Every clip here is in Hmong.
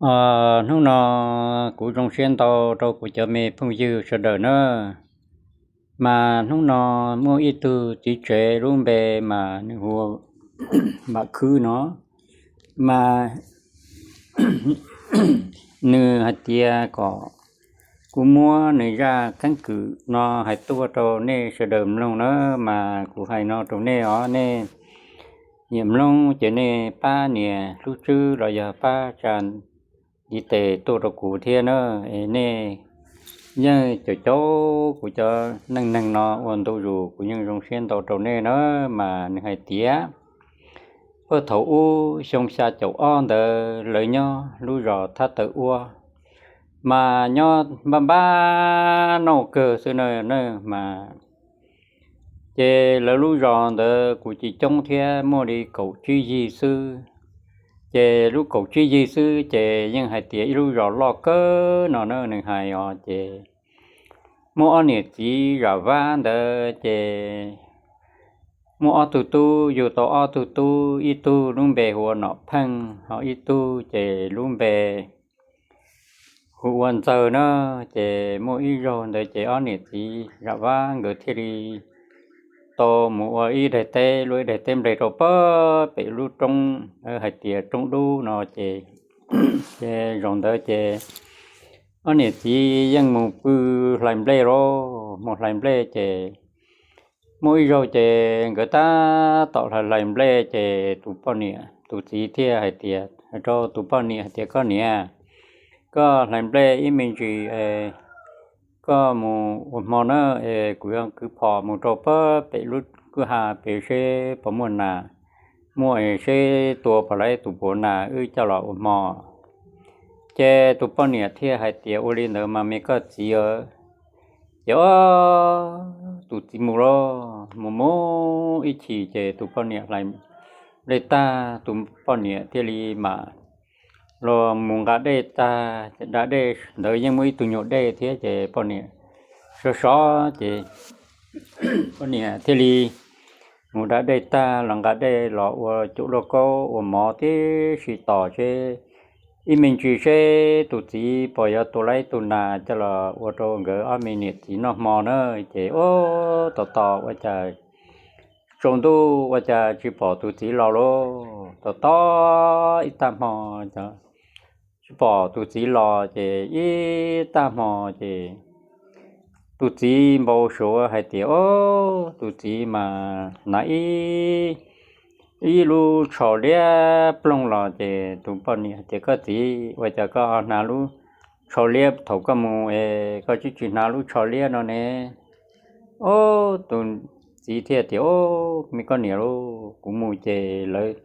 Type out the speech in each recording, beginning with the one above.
Os, hnub no kuv zoo siab ntau rau kuv cov me phooj ywg sawv daws na. Mas hnub no muaj ib tug txiv tsev lub npe mas nws hu ua Vam Khwb no, mas nws hais tias kom kuv muab nws zaj keeb kwm no hais tuaj rau nej sawv daws mloog na. Mas kuv hais no rau nej os, nej nyiam mloog ces nej pab nias lub tswb los yog pab tsa ntiv tes tuaj rau kuv thiab na. Es nej yeej caum caum kuv cov neej neeg no ua ntu zus, kuv yeej zoo siab ntau rau nej na. Mas nws hais tias, puag thaum ub xyoo xya caum ob ntawd lawv nyob lub zos Thab Taw Ua, mas nyob npaj npaj nauj kawg xwb na. Mas ces lawv lub zos ntawd kuv tsis coob thiab, muaj li kaum tsib yig xwb. Ces lub kaum tsib yig xwb ces yeej hais tias ib lub zos loj kawg no na, nws hais os. Ces muaj ob niam txiv Zam Vab ntawd ces muaj ob tug tub, yug tau ob tug tub, ib tug lub npe hu ua Nom Pheej, ho ib tug ces lub npe hu ua Ntxawg na. Ces muaj ib zaug ntawd ces ob niam txiv Zam Vab nkawd thiaj li tau mus ua ib daim teb, luaj ib daim teb nplej rau pem lub roob, hais tias roob dub no. Ces ces zaum ntawd ces ob niam txiv yeej mus pw hlais nplej lauj, mus hlais nplej ces muaj ib zaug ces nkawd tab tom hlais hlais nplej ces tus poj niam, tus txiv thiaj hais tias, hais rau tus poj niam hais tias, koj niam, koj hlais nplej ib me ntsis, koj mus ua hmo na, es kuv yuav kwv phom mus rau pem lub kwj ha pem seb puas muaj nas, muaj es seb tua puas tau tus puav nas wb coj los ua hmo. Ces tus poj niam thiaj hais tias, ua li ntawd mas me koj txiv. Ces ob tus txiv mus lauj, mus mus ib chim ces tus poj niam hlais nplej tag, tus poj niam thiaj li mam los mus nqa dej tag, da dej ntawd yeej muaj ib tug nyuag dej thiab ces poj niam sov sov ces poj niam thiaj li mus da dej tag los nqa dej los ua cuj lauj kaub ua mov tib si tos seb ib me ntsis seb tus txiv puas yuav tua tau tus nas coj los ua rau nkawd ob me niam txiv noj hmo na. Ces ua tos tos ua cas tsaus ntuj ua cas tsis pom tus txiv los lauj. Tos tos ib tag hmo tsis pom tus txiv los ces ib tag hmo ces tus txiv npau suav hais tias, o, tus txiv mas hnav ib lub tsho liab ploog los. Ces tus poj niam hais tias, koj txiv, ua cas koj ho hnav lub tsho liab, thaum koj mus es koj twb tsis hnav lub tsho liab no ne? O, tus txiv thiaj tias, o, me koj niam lauj, kuv mus ces lawv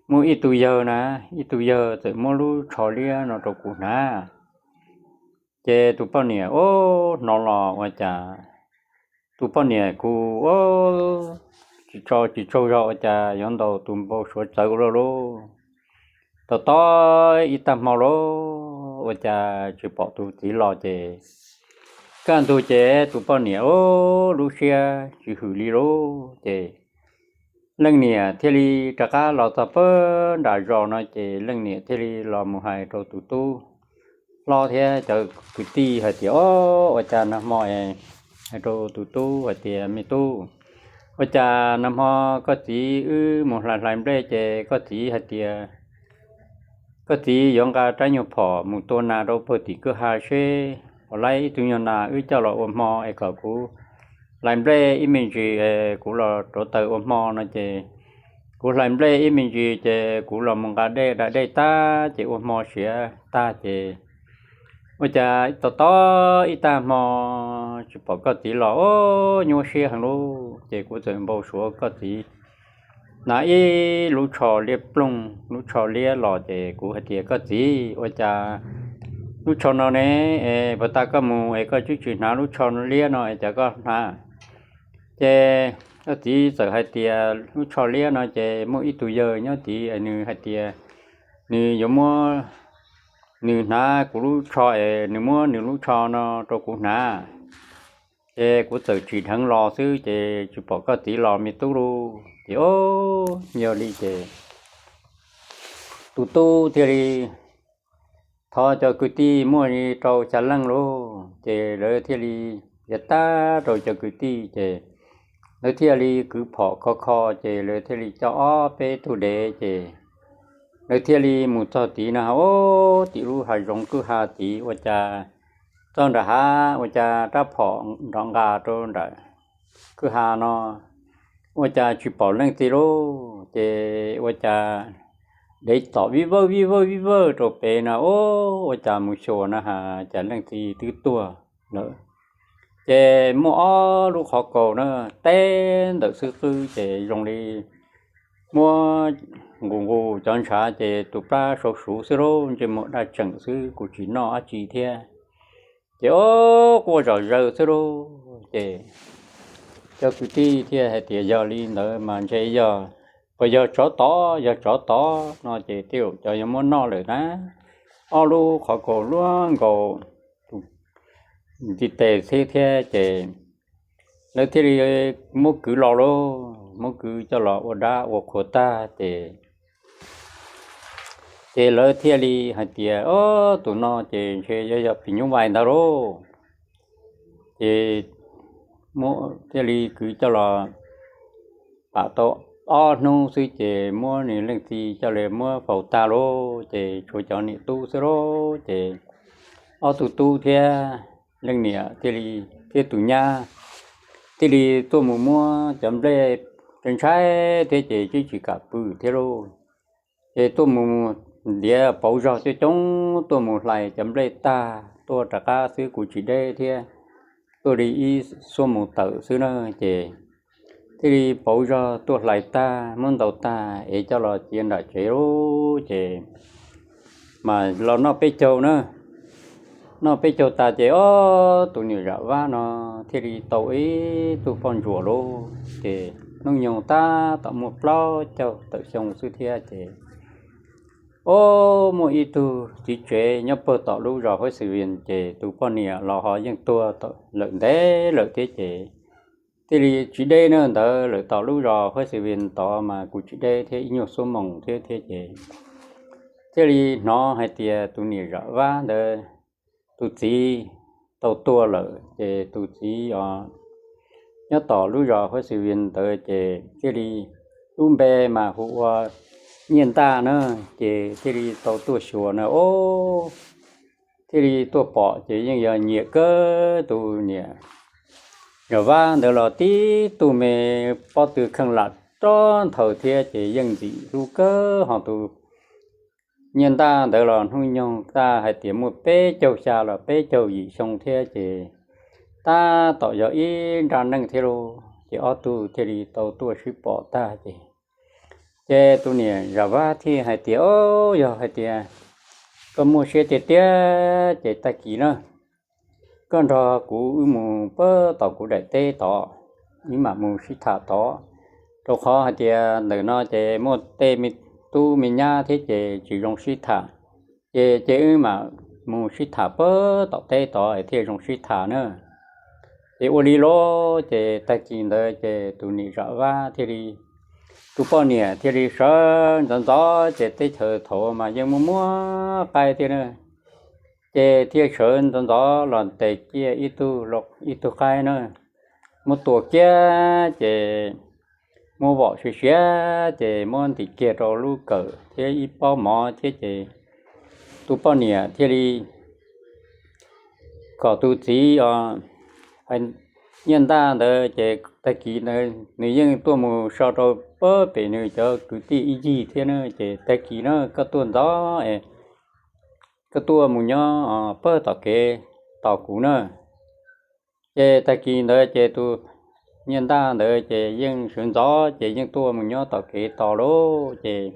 muaj ib tug yawg na, ib tug yawg txawm muab lub tsho liab no rau kuv hnav. Ces tus poj niam, o, hnov los ua cas tus poj niam kuj, o, tsis tsaug zog ua cas yuav ntaus tus npau suav txawv ua luaj lauj. Tos tos ib tag hmo lauj, ua cas tsis pom tus txiv los ces kaj ntug ces tus poj niam, o, lub siab tsis hwm li lauj. Ces leej niam thiaj li rov qab los txog pem nram zos no ces leej niam thiaj li los mus hais rau tus tub hlob thiab cov kwv tij hais tias, o, ua cas nag hmo es, hais rau tus tub hais tias, me tub, ua cas nag hmo koj txiv wb mus hlais hlais nplej ces koj txiv hais tias koj txiv yuav nqa rab nyuag phom mus tua nas rau puag tim kwj ha seb puas tau ib tug nyuag nas wb coj los ua hmo es kom kuv hlais nplej ib me ntsis es kuv los rauv taws ua hmo no. Ces kuv hlais nplej ib me ntsis ces kuv los mus nqa dej, da dej tag ces ua hmo siav tag ces ua cas tos tos ib tag hmo tsis pom koj txiv los, o, nyuaj siab heev lauj. Ces kuv txawm npau suav koj txiv hnav ib lub tsho liab ploog, lub tsho liab los ces kuv hais tias, koj txiv, ua cas lub tsho no ne, es puag ta koj mus es koj twb tsis hnav lub tsho liab no es cas koj hnav? Ces koj txiv txawm hais tias lub tsho liab no ces muaj ib tug yawg nyob tid es nws hais tias nws yuav muab, nws hnav kuv lub tsho es nws muab nws lub tsho no rau kuv hnav. Ces kuv txawm tsim dheev los xwb ces tsis pom koj txiv los me tub lauj. Ces o, yog li ces tus tub thiaj li thov cov kwv tij muaj li rau xya leej lauj. Ces lawv thiaj li piav tag rau cov kwv tij ces lawv thiaj li kwv phom kho kho, ces lawv thiaj li coj ob peb tug dev ces lawv thiaj li mus txog tid no, ub, tim lub hav zoov kwj ha tid ua cas txog nram hav ua cas rab phom nrov nqa rau nram kwj ha no ua cas tsis pom leej twg lauj. Ces ua cas dev tom vij vawj vij vawj vij vawj rau pem no, ub, ua cas mus xyuas no ha cas leej twg twb tuag lawm. Ces muaj ob lub qhov kaus na teb ntawm xub qwb ces zoo li muab nqus nqus cov ntshav ces tus plab sau suv xwb lauj, ntsej muag daj tseem xwb, kuv tsis noj dab tsi thiab. Ces ob quaj zom zaws xwb lauj. Ces cov kwv tij thiaj hais tias yog li ntawd mas ntshe yog, puas yog tsov tom, yog tsov tom no ces tej zaum cov yuav muab noj lawm na. Ob lub qhov kaus luaj nkaus tus ntiv tes xwb thiab ces lawv thiaj li muab kwv los lauj, muab kwv coj los ua dab ua qhua tag ces ces lawv thiaj li hais tias, ob, tus no ces ntshe yuav yog phim nyuj vais ntawd lauj. Ces thiaj li kwv coj los pam tau ob hnub xwb ces muab nws leej txiv coj li muab faus tag lauj, ces tshuav cov niam tub xwb lauj. Ces ob tug tub thiab leej niam thiaj li, thiab tus nyab thiaj li tuaj mus muab cov nplej ntshai thiab ces twb tsis kam pw thiab lauj. Ces tuaj mus ntiav pauv zog coob coob tuaj mus hlais cov nplej tag tuaj rov qab xwb kuv tsis deb thiab, tuaj li ib xuab moos tawm xwb na. Ces thiaj li pauv zog tuaj hlais tag muab ntaus tag es coj los cia nram tsev lauj. Ces mas los noj peb caug na, noj peb caug tas ces ob, tus niam Zam Vab no thiaj li tau ib tug poj ntsuam lauj. Ces hnub nyoog tab tom muaj plaub caug tawm xyoo xwb thiab ces, ob, muaj ib tug txiv tsev nyob pawg tom lub zos Huab Xis Vias ces tus poj niam los ho yeej tuag lawm ntev lawm thiab ces thiaj li tsis deb na, ntawd lawm tom lub zos Huab Xis Vias tod mas kuv tsis deb thiab ib nyuag xuab moos thiab thiab ces thiaj li hnov hais tias tus niam Zam Vab ntawd tus txiv tau tuag lawm ces tus txiv os nyob tom lub zos Huab Xis Vias ntawd ces thiaj li lub npe mas hu ua Nyiaj Ntaj na. Ces thiaj li tau tuaj xyuas na, ob, thiaj li tuaj pom ces yeej yog nyiam kawg tus niam Zam Vab ntawd los tib tug me pob tw kheej lam rov nthaws thiab ces yeej ntxim hlub kawg ho tus Nyiaj Ntaj ntawd los hnub nyoog tab hais tias muaj peb caug xya los peb caug yim xyoo thiab ces tab tom yog ib nrab neej thiab lauj. Ces ob tug thiaj li tau tuaj sib pom tag ces, ces tus niam Zam Vab thiaj hais tias, ob, yog hais tias koj muaj siab tiag tiag ces tag kis na koj nrog kuv wb mus pab tom kuv daim teb tod, wb mam mus sib tham tod, rau qhov hais tias ntawm no ces muaj tej me tub me nyab thiab ces tsis zoo sib tham, ces ces wb mam mus sib tham pab tom teb tod thiaj zoo sib tham na. Ces ua li lauj, ces tag kis ntawd ces tus niam Zam Vab thiaj li, tus poj niam thiaj li sawv ntxov ntxov, ces teb chaws thaum mas yeej muaj muaj qaib thiab na, ces thiaj sawv ntxov ntxov los ntes kiag ib tug, ib tug qaib na, muab tua kiag ces muab vom siav siav ces muab ntim kiag rau lub kawm thiab ib pob mov thiab ces tus poj niam thiaj li kom tus txiv os, Nyiaj Ntaj ntawd ces tag kis ntawd nws yeej tuaj mus so rau pab pem nws cov kwv tij ib yig thiab na, ces tag kis na koj tuaj ntxov es koj tuaj mus nyob pab tom kev tos kuv na. Ces tag kis ntawd ces tus Nyiaj Ntaj ntawd ces yeej sawv ntxov ces yeej tuaj mus nyob tom kev tos lauj. Ces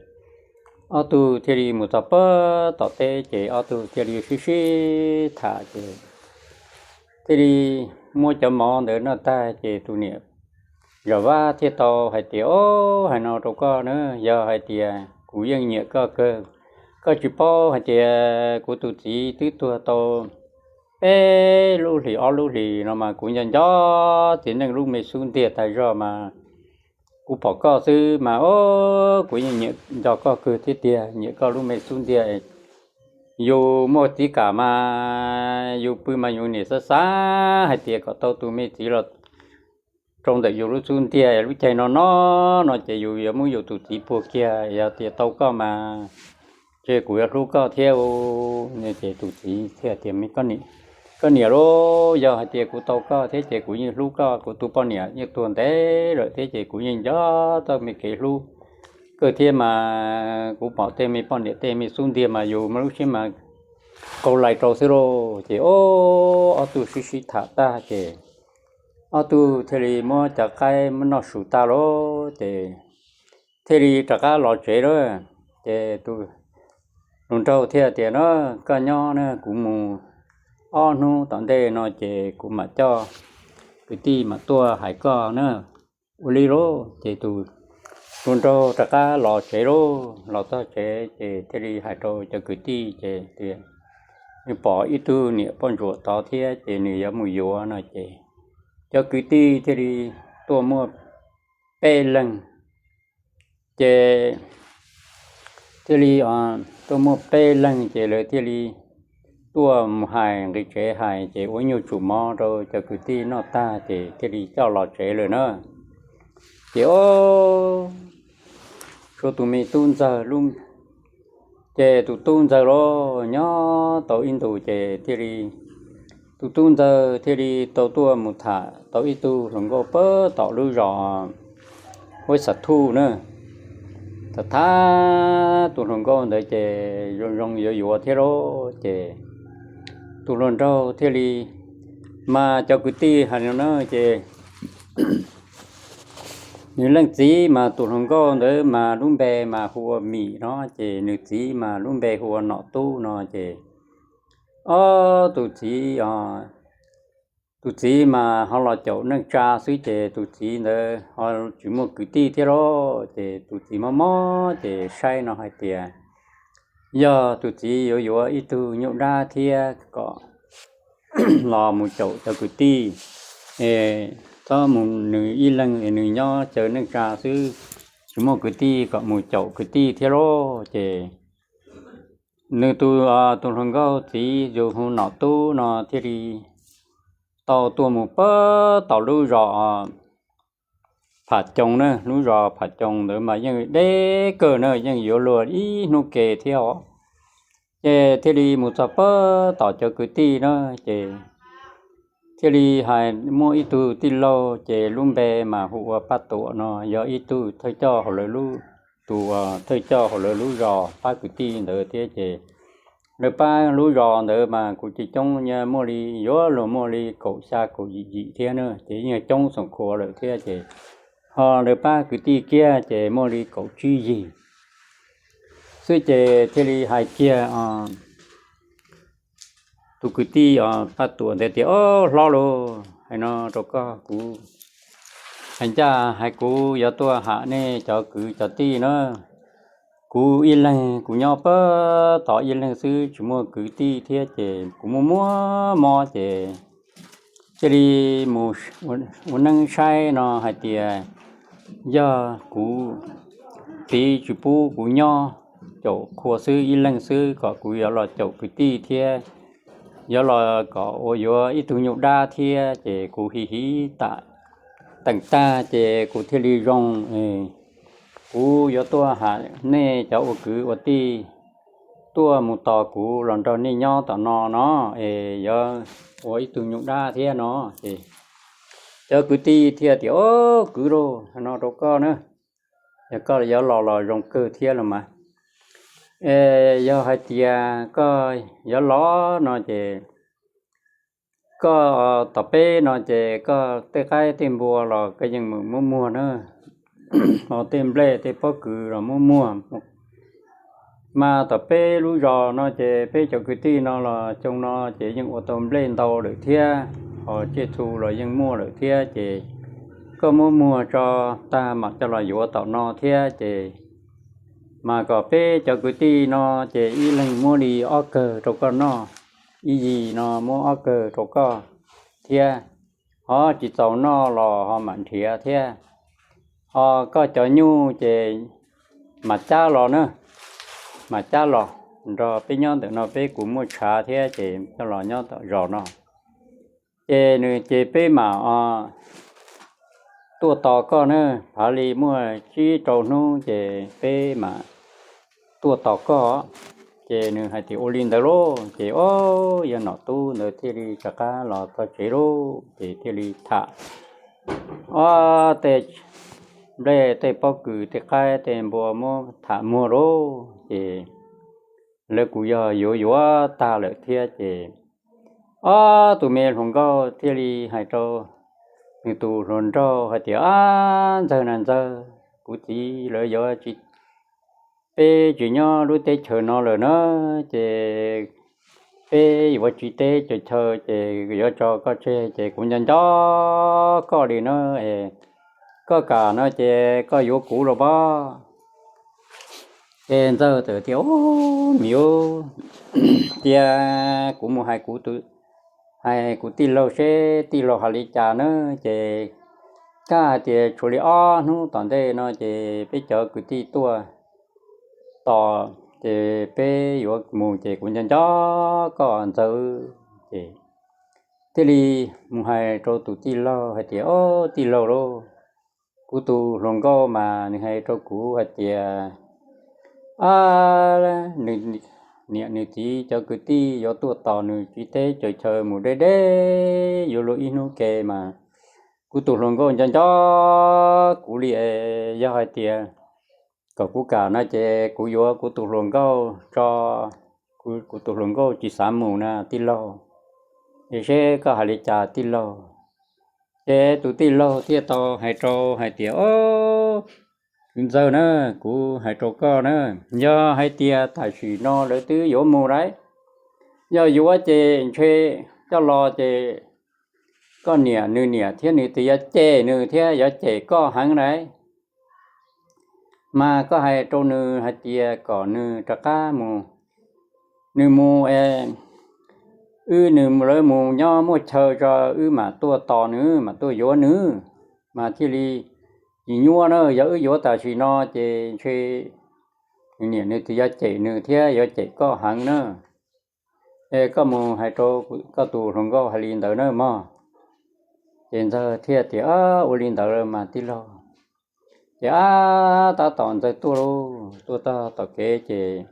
ob tug thiaj li mus txog pab tom teb ces ob tug thiaj li sib sib tham ces thiaj li muab cov mov ntawd noj tag ces tus niam Zam Vab thiaj tau hais tias, Ob, hais no rau koj na, yog hais tias kuv yeej nyiam koj kawg, koj tsis paub hais tias kuv tus txiv twb tuag tau peb lub hlis ob lub hlis no mas kuv nco nco txiv neej lub me xub ntiag tag zog mas kuv pom koj xwb mas, ob, kuv yeej nyiam nco koj kawg thiab tiag, nyiam koj lub me xub ntiag. yus muaj txiv kam mas yus pw mas yus niam xav xav hais tias kom tau tus me txiv los rau ntawm yus lub xub ntiag lub caij no no, no ces yus yuav muab yus tus txiv puag kiag. Yog tias tau koj mas ces kuv yuav hlub koj thiab. Ces tus txiv thiaj tias, koj niam lauj, yog hais tias kuv tau koj thiab ces kuv yeej hlub koj. Kuv tus poj niam yeej tuag ntev lawm thiab ces kuv yeej nco txoj me kev hlub kawg thiab mas. Kuv pom tej me poj niam tej me xub ntiag mas yus muaj lub siab mas qau lais rau xwb lauj. Ces ob tug sib sib tham tag ces ob tug thiaj li muab cov qaib muab noj su tag lauj ces thiaj li rov qab los tsev lawm. Ces tus hluas nraug thiaj tias, na, koj nyob na, kuv mus ob hnub tom ntej no ces kuv mam coj kwv tij mam tuaj hais koj na. Ua li lauj. Ces tus hluas nraug rov qab los tsev lauj. Los txog tsev ces thiaj li hais rau cov kwv tij ces tias nws pom ib tug niam poj ntsuam tod thiab ces nws yuav mus yuav no ces cov kwv tij thiaj li tuaj muaj peb leeg. Ces thiaj li tuaj muaj peb leeg ces lawv thiaj li tuaj mus hais nqi tsev hais ces ua nyuag tsum mov rau cov kwv tij noj tag ces thiaj li coj los tsev lawm na. Ces ob, tshuav tus me tub ntxawg lub, ces tus tub ntxawg los nyob tau ib ntus ces thiaj li, tus tub ntxawg thiaj li tau tuaj mus tham tau ib tug hluas nkauj pab tom lub zos Huab Xav Thuj na. Tham tham tus hluas nkauj ntawd ces zoo zoo yuav yuav thiab lauj ces tus hluas nraug thiaj li, mas cov kwv tij hais no na ces nws leej txiv mas tus hluas nkauj ntawd mas lub npe mas hu ua Mim no ces nws txiv mas lub npe hu ua Nom Tub no ces ob tus txiv, tus txiv mas ho los caum neej tsa xwb ces tus txiv ntawd ho tsis muaj kwv tij thiab lauj. Ces tus txiv mob mob ces saib no hais tias yog tus txiv yuav yuav ib tug nyuj dab thiab kom los mus caum cov kwv tij, txhob mus nws ib leeg nws nyob caw neej tsa xwb, tsis muaj kwv tij kom mus caum kwv tij thiab lauj. Ces nws tus, tus hluas nkauj txiv yus hu Nom Tub no thiaj li tau tuaj mus pab tom lub zos Pham Coo na. Lub zos Pham Coo ntawd mas yeej deb kawg na, yeej yuav luag ib hnub ke thiab os. Ces thiaj li mus txog pab tom cov kwv tij na ces thiaj li hais muaj ib tug tij laug ces lub npe mas hu ua Paj Tuam no yog ib tug thawj coj hauv lawv lub, tus thawj coj hauv lawv lub zos pab kwv tij ntawd thiab ces lawv pab lub zos ntawd mas kuv cov coob muaj li, yuav luag muaj li kaum xya kaum yim yim thiab na ces yeej coob xoom khuav lawm thiab ces ho lawv pab kwv tij kiag ces muaj li kaum tsib yim xwb ces thiaj li hais kiag tus kwv tij Paj Tuam ntawd tias, Ob hlob lauj, hais no rau koj, kuv hais ncaj hais kuv yuav tuaj ham nej cov kwv cov tij na. Kuv ib leeg kuv nyob pab tod ib leeg xwb tsis muaj kwv tij thiab ces kuv muaj muaj mob ces cia li mus ua neeb saib no hais tias yog kuv txiv tsis pub kuv nyob caum qhua xwb ib leeg xwb kom kuv yuav los caum kwv tij thiab yuav los kom ua yuav ib tug nyuj dab thiab ces kuv hiv hiv tam teem tag ces kuv thiaj li zoo. Kuv yuav tuaj ham nej cov ua kwv ua tij tuaj mus tos kuv los nrog nej nyob tom no no es yuav ua ib tug nyuj dab thiab no ces cov kwv tij thiaj tias, Ob kwv lauj, hais no rau koj na, yog koj yuav los los zoo kawg thiab los mas. Yog hais tias koj yuav los no ces koj tom peb no ces koj tej qaib tej npua los koj yeej muab muag na, ho tej nplej tej pob kws los muab muag. Mas tom peb lub zos no ces peb cov kwv tij no los xyoo no ces yeej ua tau nplej ntau lawm thiab, ho tsiaj txhu los yeej muaj lawm thiab ces koj muab muag tso tag mam coj los yuav tom no thiab ces mas kom peb cov kwv tij no ces ib leeg muab li ob kawg rau koj noj, ib yim no muab ob kawg rau koj thiab, ho tsis txaus noj los ho mam nrhiav thiab. Ho koj cov nyuj ces mam cab los na, mam cab los. nrog peb nyob ntawm no, peb kuv muaj tshav thiab ces coj los nyob tom zos no. Ces nws ces peb mam tuaj tos koj na, phav li muaj tsib rau hnub ces peb mam tuaj tos koj. Ces nws hais tias ua li ntawd lauj. Ces o, yawg nom tub ntawd thiaj li rov qab los txog tsev lauj, ces thiaj li tham ob tej nplej, tej pob kws, tej qaib, tej npua muab tham muag lauj. Ces lawv kuj yog yuav yuav tag lawm thiab ces ob tug me hluas nkauj thiaj li hais rau nws tus hluas nraug hais tias, Ab, ntxawg na ntxawg, kuv txiv lawv yuav tsis, peb tsis nyob lub teb chaws no lawm na, ces peb yuav tsiv teb tsaws chaw ces yuav tso koj tseg ces kuv nco nco koj li na, koj kam no ces koj yuav kuv los pob. Ces ntxawg txawm tias, Mim, cia kuv mus hais kuv, hais kuv tij laug seb tij laug hais li cas na. Ces kaj hais tias tshuav li ob hnub tom ntej no ces peb cov kwv tij tuaj tos, ces peb yuav mus ces kuv nco nco koj ntxawg. Ces thiaj li mus hais rau tus tij laug hais tias, Ob, tij laug lauj, kuv tus hluas nkauj mas nws hais rau kuv hais tias, ab, nws niam nws txiv cov kwv tij yuav tuaj tos nws tsiv teb tsaws chaw mus deb deb yuav luag ib hnub ke mas kuv tus hluas nkauj nco nco kuv li es yog hais tias kom kuv kam no ces kuv yuav kuv tus hluas nkauj tso, kuv tus hluas nkauj tsis xav mus na tij laug, es seb koj hais li cas tij laug. Ces tus tij laug thiaj tau hais rau hais tias, Ob, kwv ntxawg na, kuv hais rau koj na, yog hais tias tam sim no lawv twb yuav mus lawm, yog yuav ces ntshe coj los ces koj niam nws niam thiab nws txiv yuav cem nws thiab yuav cem koj heev lawm. Mas koj hais rau nws hais tias kom nws rov qab mus, nws mus es wb nws lawv mus nyob muaj chaw tso, wb mam tuaj tos nws mam tuaj yuav nws, mas thiaj li tsis nyuaj na. Yog wb yuav tam sim no ces ntshe nws niam nws txiv yuav cem nws thiab yuav cem koj heev na. Es koj mus hais rau koj tus hluas nkauj hais li ntawd na mog. Ces ntxawg thiaj tias, Ua li ntawd mas tij laug. Ces ab, tab tom ntxawg tuaj lauj, tuaj txog tom kev ces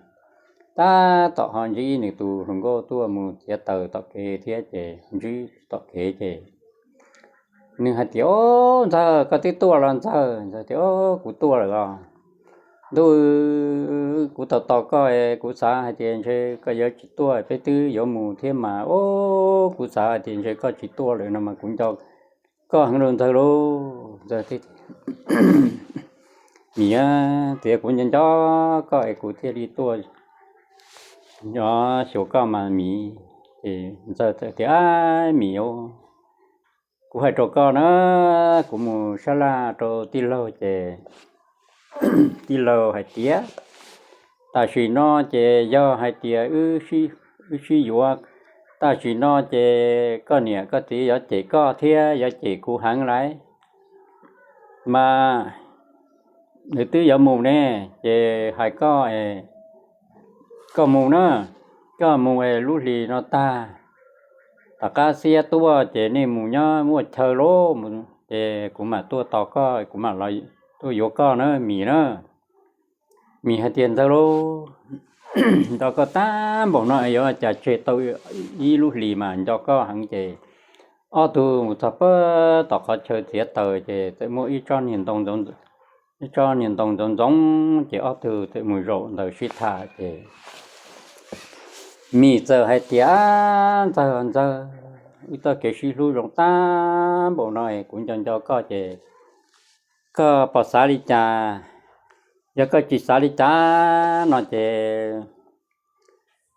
tab tom ho ntsib nws tus hluas nkauj tuaj mus txiav taws tom kev thiab ces ntsib tom kev ces nws hais tias, Ob, ntxawg, koj twb tuaj los ntxawg? Ntxawg tias, Ob, kuv tuaj lawm os. Ntuj, kuv tos tos koj es kuv xav hais tias ntshe koj yuav tsis tuaj, peb twb yuav mus thiab mas, ob, kuv xav hais tias ntshe koj tsis tuaj lawm no mas kuv nco koj heev lauj ntxawg lauj. Ntxawg thiaj, Mim, tias kuv nco nco koj es kuv thiaj li tuaj xyuas koj mas Mim. Ces ntxawg txawm tias, Ab, Mim, kuv hais rau koj na, kuv mus sab laj rau tij laug ces tij laug hais tias tam sim no ces yog hais tias wb sib yuav, tam sim no ces koj niam koj txiv yuav cem koj thiab yuav cem kuv heev lawm. Mas nws twb yuav mus ne, ces hais koj, koj mus na, koj mus es lub hlis no tag, tom qab xiab tuaj ces nej mus nyob muaj chaw lauj, ces kuv mam tuaj tos koj, kuv mam los tuaj yuav koj na Mim na. Mim hais tias, Ntxawg lauj, nco koj tag npaum no yuav cas tseg tau ib lub hlis mas nco koj heev. Ces ob tug mus txog pem tom qhov chaw txiav taws ces txawm muaj ib tsob niag ntoo, ib tsob niag ntoo ntxoov ntxoov, ces ob tug txawm mus zaum ntawd sib tham ces Mim txawm hais tias, Ntxawg, ntxawg, wb txoj kev sib hlub zoo tag npaum no es kuv nco nco koj ces koj puas xav li cas? Yog koj tsis xav li cas no ces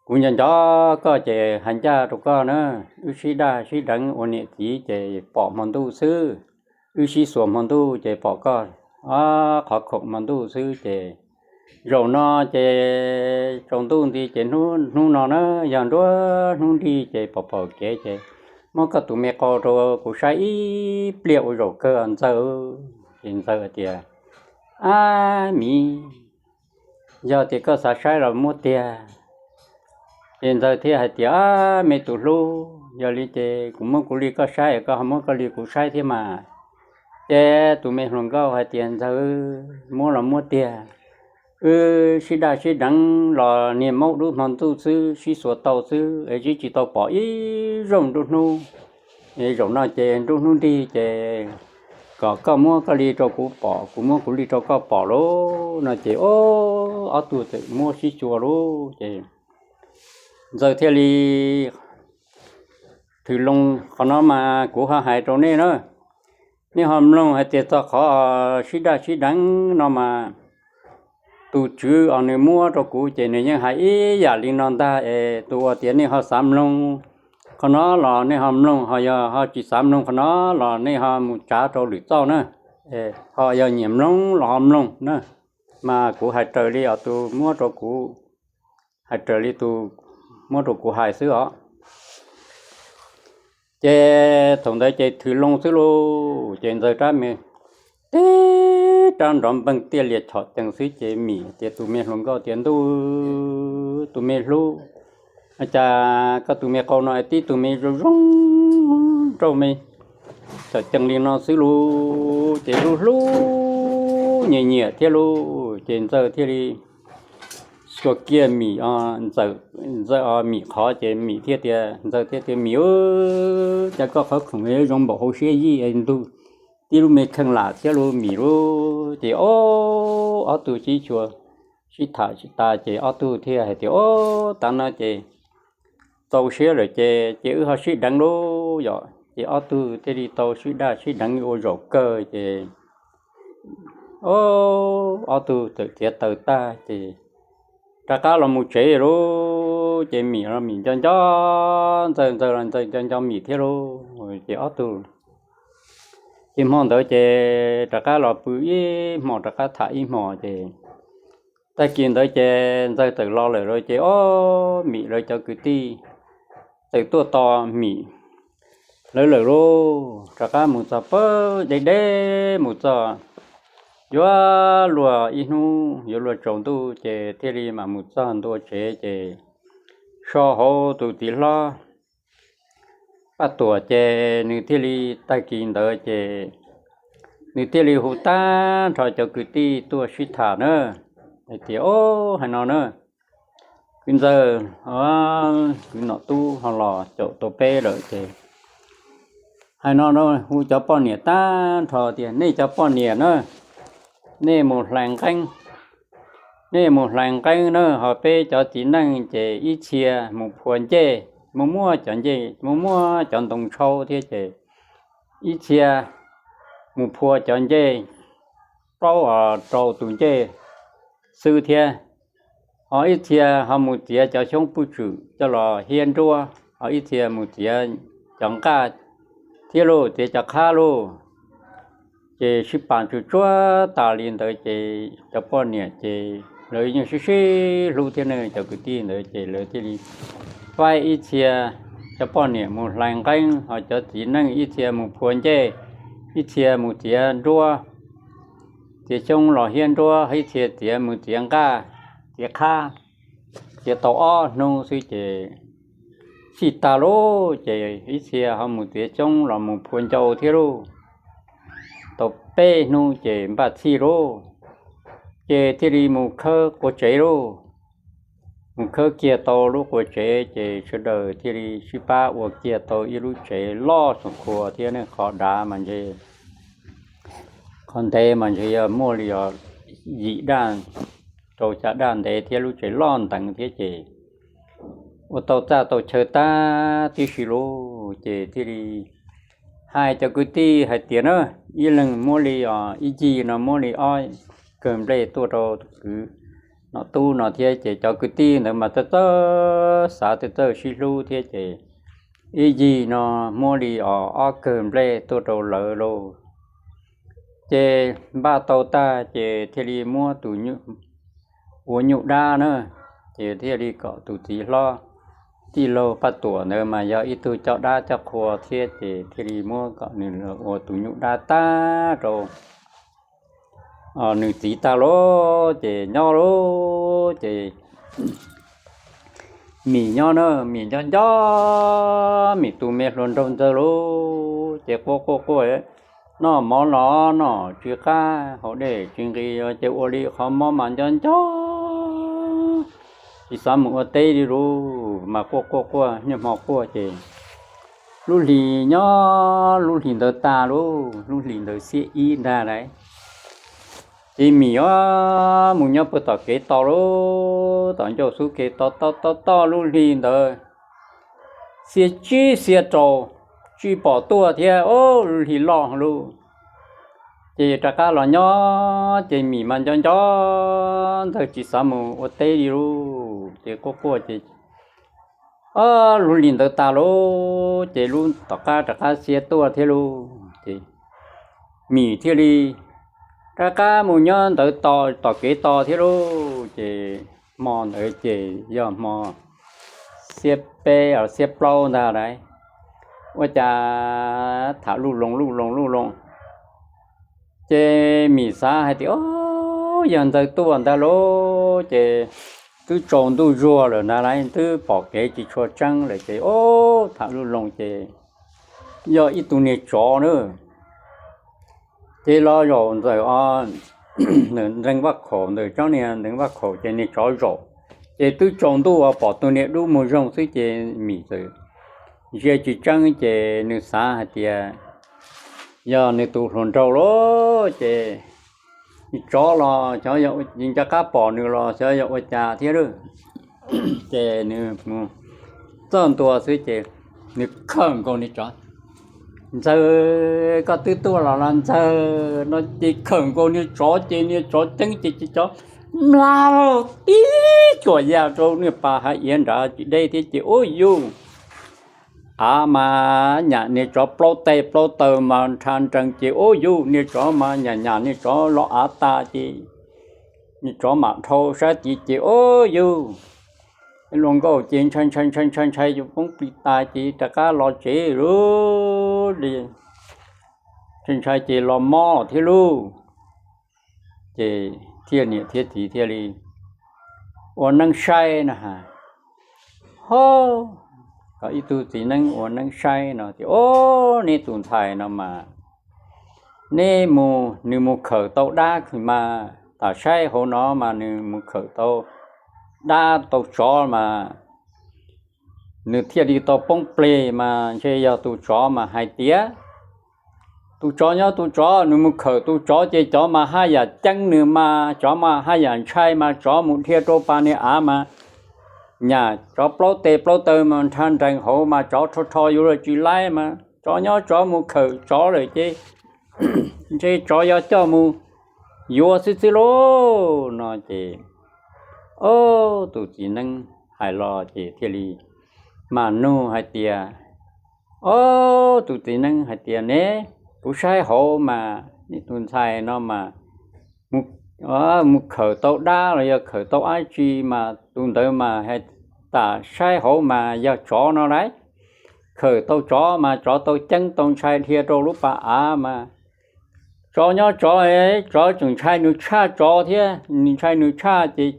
kuv nco nco koj ces hais ncaj rau koj na, wb sib daj sib deev ua niam txiv ces pom hmo ntuj xwb, wb sib xuas hmo ntuj ces pom koj qhov khoom hmo ntuj xwb ces zaum no ces tsaus ntuj nti ces hnub no na yog nruab hnub nrig ces pom pom kev ces muab koj tus me qau rau kuv saib ib pliag ua zaum kawg Ntxawg. Ces Ntxawg tias, Ab Mim, yog tias koj xav saib los muab tiag. Ces Ntxawg thiaj hais tias, Ab, me tus hlub, yog li ces kuv muab kuv li koj saib, koj ho muab koj li kuv saib thiab mas. Ces tus me hluas nkauj hais tias, Ntxawg, muab los muab tiag, wb sib daj sib deev los niag maub dub hmo ntuj xwb, sib xuas tau xwb es tsis tau pom ib zaug nruab hnub. Zaum no ces nruab hnub nrig ces kom koj muab koj li rau kuv pom, kuv muab kuv li rau koj pom lauj. No ces ob tug txawm muab sib xyuas lauj. Ces Ntxawg thiaj li, Thwm Loo, qhov no mas kuv ho hais rau nej na, nej ho mloog hais tias txog qhov sib daj sib deev no mas tus tswv os nws muab rau kuv ces nws yeej hais ib yam li no ntag es tus uas tias nej ho xav mloog qhov no los nej ho mloog, ho yog ho tsis xav mloog qhov no los nej ho mus tsav rau lwm txoj na. Ho yog nyiam mloog los ho mloog na, mas kuv hais raws li os tus muab rau kuv, hais raws li tus muab rau kuv hais xwb os. Ces thaum ntawd ces Thwm Loo xwb lauj, ces Ntxawg rab me tib rab nrov npeeg tiaj lias chom cees xwb ces Mim tias, tus me hluas nkauj tias, Ntuj, tus me hlub, cas koj tus me qau no tib tug me zoo zoo nraug me chom cees li no xwb lauj. Ces hlub hlub nyiam nyiam thiab lauj, ces Ntxawg thiaj li xyuas kiag Mim, Ntxawg, Mim qhov ces Mim thiaj tias, Ntxawg thiaj tias, Mim, cas koj qhov khoom zoo npaum hauv siab yij es ntug tib lub me kheej lam thiab lauj Mim lauj. Ces ob tug sib xyuas sib tham tsis tas ces ob tug thiaj hais tias, Ob, tav no ces txaus siab lawm ces ces wb ho sib deev lauj yom. Ces ob tug thiaj li tau sib daj sib deev ua zaum kawg ces ob tug txawm txiav taws tag ces rov qab los mus tsev lauj. Ces Mim los Mim nco nco Ntxawg, Ntxawg los Ntxawg nco nco Mim thiab lauj. Ces ob tug ces hmo ntawd ces rov qab los pw ib hmos, rov qab tham ib hmos ces tag kis ntawd ces Ntxawg txawm los lawm lauj. Ces ob, Mim lawv cov kwv tij txawm tuaj tos Mim lawv lawm lauj. Rov qab mus txog pawg deb deb, mus txog yuav luag ib hnub yuav luag tsaus ntuj ces thiaj li mam mus txog ntua tsev ces so hauv tus txiv hlob Paj Tuam ces nws thiaj li, tag kis ntawd ces nws thiaj li hu tag nrho cov kwv tij tuaj sib tham na, hais tias, Ob, hais no na, kwv Ntxawg, kwv Nom Tub ho los caum tau peb lawm ces hais no na, hu cov poj niam tag nrho tias, Nej cov poj niam na, nej mus hlais nqeeb, nej mus hlais nqeeb na, ho peb cov txiv neej ces ib txhia mus phua ncej, mus muab cov ncej, mus muab cov ntoo tshau thiab ces ib txhia mus phua cov ncej plaub rau tus ncej xwb thiab, ho ib txhia ho mus txiav cov xyoob pwj tswm coj los hiab nruab, ho ib txhia mus txiav cov nqaj thiab lauj, txiav cov qhab lauj. Ces sib pab tsuj tsuag tas li ntawd ces cov poj niam ces lawv yeej sib sib hlub thiab ne, cov kwv tij ntawd ces lawv thiaj li faib ib txhia cov poj niam mus hlais nqeeb, ho cov txiv neej ib txhia mus phua ncej, ib txhia mus txiav nruab, txiav xyoob los hiab nruab, ib txhia txiav mus txiav nqaj, txiav qhab. Txiav tau ob hnub xwb ces txhij tag lauj, ces ib txhia ho mus txiav xyoob los mus phua ncau thiab lauj. Tau peb hnub ces npaj txhij lauj, ces thiaj li mus khawb qua tsev lauj. Mus khawb kiag tau lub qua tsev ces sawv daws thiaj li sib pab ua kiag tau ib lub tsev loj txhua qhua thiab ne, qhov dav mas ntshe, qhov ntev mas ntshe yog muaj li os yim daj rau xya daj ntev thiab, lub tsev loj nteev thiab ces ua tau txaj tau chaw tag tib si lauj. Ces thiaj li hais cov kwv tij hais tias na, ib leeg muab li os ib yig no muab li ob kawg nplej tuaj rau kwv Nom Tub no thiab. Ces cov kwv tij ntawd mas txawj txawj xav, txawj txawj sib hlub thiab ces ib yig no muab li os ob kawg nplej tuaj rau lawv lauj. Ces npaj tau tag ces thiaj li muab tus ua nyuj dab na, ces thiaj li kom tus txiv hlob tij laug Paj Tuam ntawd mas yog ib tug coj dab coj qhua thiab, ces thiaj li muab kom nws ua tus nyuj dab tag rau nws txiv tag lauj. Ces nyob lauj, ces Mim nyob na, Mim nco nco Mim tus me hluas nraug Ntxawg lauj, ces quaj quaj quaj, noj mov los noj tsis qab, haus dej tsis nqis, ces ua li qhov mob mas nco nco tsis xav mus ua teb li lauj, mas quaj quaj quaj niaj hmo quaj ces lub hlis nyob lub hlis ntawd tas lauj, lub hlis ntawd xiab ib ntag lauj. Ces Mim mus nyob puag tom kev tos lauj, tom ncauj xub kev tos tos tos tos lub hli ntawd xiab tsib xiab rau, tsis pom tuaj thiab, lub hli loj lauj. Ces rov qab los nyob ces Mim mas nco nco Ntxawg tsis xav mus ua teb li lauj, ces quaj quaj ces lub hlis ntawd tas lauj, ces lub tom qab rov qab xiab tuaj thiab lauj, ces Mim thiaj li rov qab mus nyob ntawd tos tom kev tos thiab lauj. Ces hmo ntawd ces yog hmo xiab peb xiab plaub ntag lauj, ua cas tham luj loo luj loo luj loo, ces Mim xav hais tias, o, yog Ntxawg tuaj ntag lauj, ces twb tsaus ntuj zuag lawm ntag lauj, twb pom kev tsis tshua tseeb lawm ces, o, tham luj loo ces yog ib tug niag tsov na. Ces los zaum ntawm nrees vaj khaum, ntawm tsob niag nrees vaj khaum ces niag tsov zaum, ces twb tsaus ntuj uas pom tus niag dub muag zoo xwb ces Mim txawm ntsia tsis tseeb ces nws xav hais tias yog nws tus hluas nraug lauj, ces tsov los xyov yog nco qab pom nws los xyov yog ua cas thiab lauj. Ces nws mus txog ntua xwb ces nws khawm nkaus niag tsov, Ntxawg, koj twb tuaj los los Ntxawg, no ces khawm nkaus niag tsov ces niag tsov ceeb ces tsov mlaj tib cuam ya rau niag pas hav iav nrad tsis deb thiab ces ub yuj, av mas nyam niag tsov plaub teg plaub taw mas nrha nrees ces ub yuj, niag tsov mas nyam nyam niag tsov los av tas ces niag tsov mam dhau sab tid ces ub yuj, luag nkauj ces ntshai ntshai ntshai ntshai ntshai yuav poob plig tas ces rov qab los tsev lauj. Ntshai ntshai ces los mob thiab lauj. Ces thiaj niam thiab txiv thiaj li ua neeb saib no ha, ho, ib tug txiv neeb ua neeb saib no tias, o, neb tus ntxhais no mas neb mus, nws mus khawm tau dab mas tam saib hauv no mas nws mus khawm tau dab tau tsov mas nws thiaj li tau poob plig mas ntshe yog tus tsov mas hais tias, tus tsov nyob tus tsov, nws mus khawm tus tsov ces tsov mas haj yam ceeb nws mas tsov mas haj yam ntshai mas tsov mus dhia rau pas niag av mas nyam tsov plaub teg plaub taw mas nrha nrees hauv mas tsov rho rho yuav luag tsis laib mas tsov nyob tsov mus khawm tsov lawm ces ntshe tsov yuav coj mus yuav xwb xwb lauj no ces, o, tus txiv neeb hais los ces thiaj li mam nug hais tias, o, tus txiv neeb hais tias ne, kuv saib hauv mas neb tus ntxhais no mas mus khawm tau dab los yog khawm tau dab tsi mas tus ntawd mas tam saib hauv mas yog tsov no lauj. Khawm tau tsov mas tsov tau ceeb tau ntshai dhia rau lub pas av mas tsov nyob tsov, tsov tseem ntshai nws tshaj tsov thiab, nws ntshai nws tshaj ces